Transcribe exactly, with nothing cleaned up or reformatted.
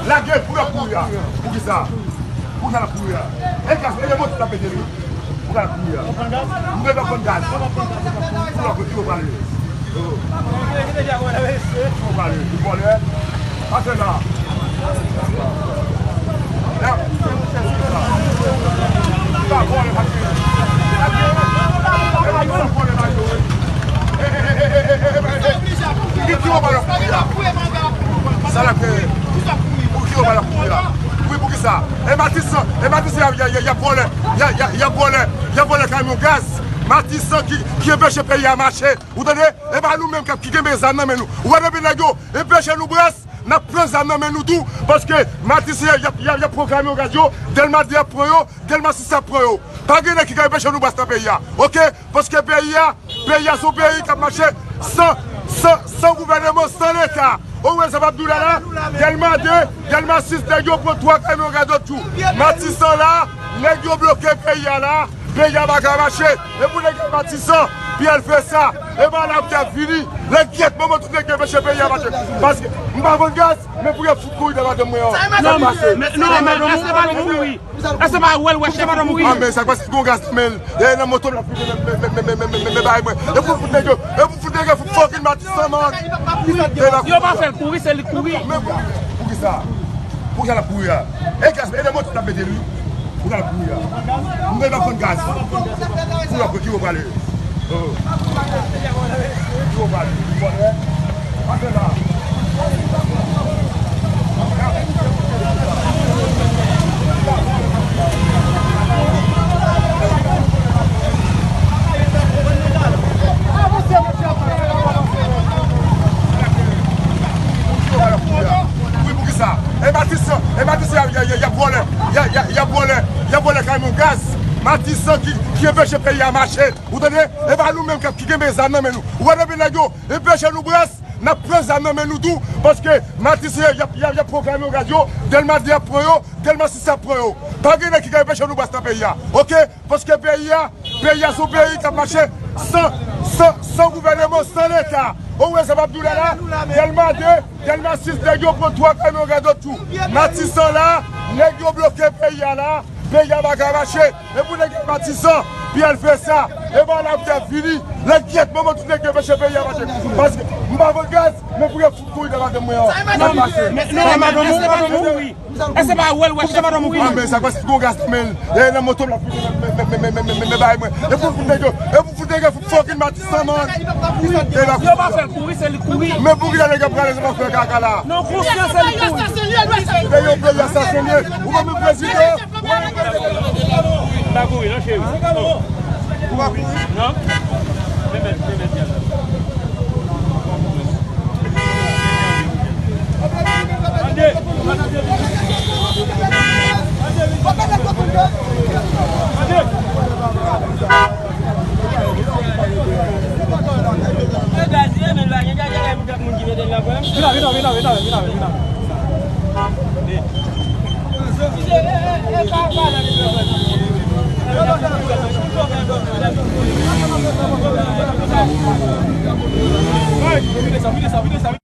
Lage pou l ap kouri a. Poukisa? Poukisa l ap kouri a? E gaz, e de moto l ap mete li. Poukisa l ap kouri a? M gen dwa pran gaz. Pou l ap kouri, ki yo prale? Ki yo prale? Li vòlè. Pase la. La. Li pa vòlè, pase. Li pa vòlè, pase. Ki ti yo prale kouri a? Sa l ap fè? Pou ki yo pa la kouri a? Wi, poukisa? E Matisan, e Matisan, y a, y a, y a, y ap vòlè, y a, y a, y ap vòlè, y ap vòlè kamyon gaz. Matisan ki, ki anpeche peyi a mache. Ou tande? E pa nou menm k ap, ki genbe zam nan men nou. Ou wè depi nèg yo anpeche nou bras, n ap pran zam nan men nou tou. Paske Matisan, y ap, y ap, y ap pran kamyon gaz yo, Dèlma de ap pran yo, Dèlma sis ap pran yo. Pa gen nèg ki ka anpeche nou bras nan peyi a. Oke? Paske peyi a, peyi a se yon peyi k ap mache san, san, san gouvèneman, san Leta. Ou wè sa m ap di w la la? Dèlma de, Dèlma sis, nèg yo pran twa kamyon gaz lòt jou. Matisan la, nèg yo bloke peyi a la, peyi a pa ka mache. E pou nèg yo Matisan, Pyè l fè sa. E pa la Pyè ap vini. Lè gyèt manman tout nèg yo anpeche peyi a mache. Paske m pa vann gaz, men pou yo fout kouri nan madanm mwen an. Non, men, non, men, èske pa nou kouri? Èske pa wè l wè chèf kouri? Ah, men sa k pase, gon gaz nan men l. E nan moto l ap fouke men, men, men, men, men, men, men, bay mwen. E pou fout nèg yo, e pou fout nèg yo, fout fucking Matisan, man. Yo pa fè l kouri, se li k kouri. Men pou, pou ki sa? Pou ki sa l ap kouri a? E gaz, e nan moto l ap mete li. Pou ki sa l ap kouri a? M gen dwa pran gaz. Pou l ap ki yo prale? Wi, poukisa? E Matisan, e Matisan, y a, y a, y a, y ap vòlè, y a, y a, y ap vòlè, y ap vòlè kamyon gaz. Matisan ki, ki anpeche peyi a mache. Ou tande? E pa nou menm k ap, ki genbe zam nan men nou. Ou wè depi nèg yo anpeche nou bras, n ap pran zam nan men nou tou. Paske Matisan, y ap, y ap, y ap pran kamyon gaz yo, Dèlma de ap pran yo, Dèlma sis ap pran yo. Pa gen nèg ki ka anpeche nou bras nan peyi a. Oke? Paske peyi a, peyi a se yon peyi k ap mache san, san, san gouvèneman, san Leta. Ou wè sa m ap di w la la? Dèlma de, Dèlma sis, nèg yo pran twa kamyon gaz lòt jou. Matisan la, nèg yo bloke peyi a la, peyi a pa ka mache. E pou nèg yo Matisan, Pyè l fè sa. E pa la Pyè ap vini. Lè gyèt manman tout nèg yo anpeche peyi a mache. Paske m pa vann gaz, men pou yo fout kouri nan madanm mwen an. Sa k pase? Non, men, non, men, èske pa nou kouri? Èske pa wè l wè chèf kouri? Ah, men sa k pase, gon gaz nan men l. E nan moto l ap fouke men, men, men, bay mwen. E pou fout nèg yo, e pou fout nèg yo, fout fucking Matisan, man. Yo pa fè l kouri, se li k kouri. Men pou ki sa nèg yo prale, se pa fè kaka la. Non, konsyans se li k kouri. Peyi yo, peyi asasinen. Ou pa menm prezidan. M pa kouri non, cheri. Ou pa kouri? Non. Pèmèt, pèmèt, pèmèt. Tande. Tande. Vin la, vin la, vin la, vin la, vin la.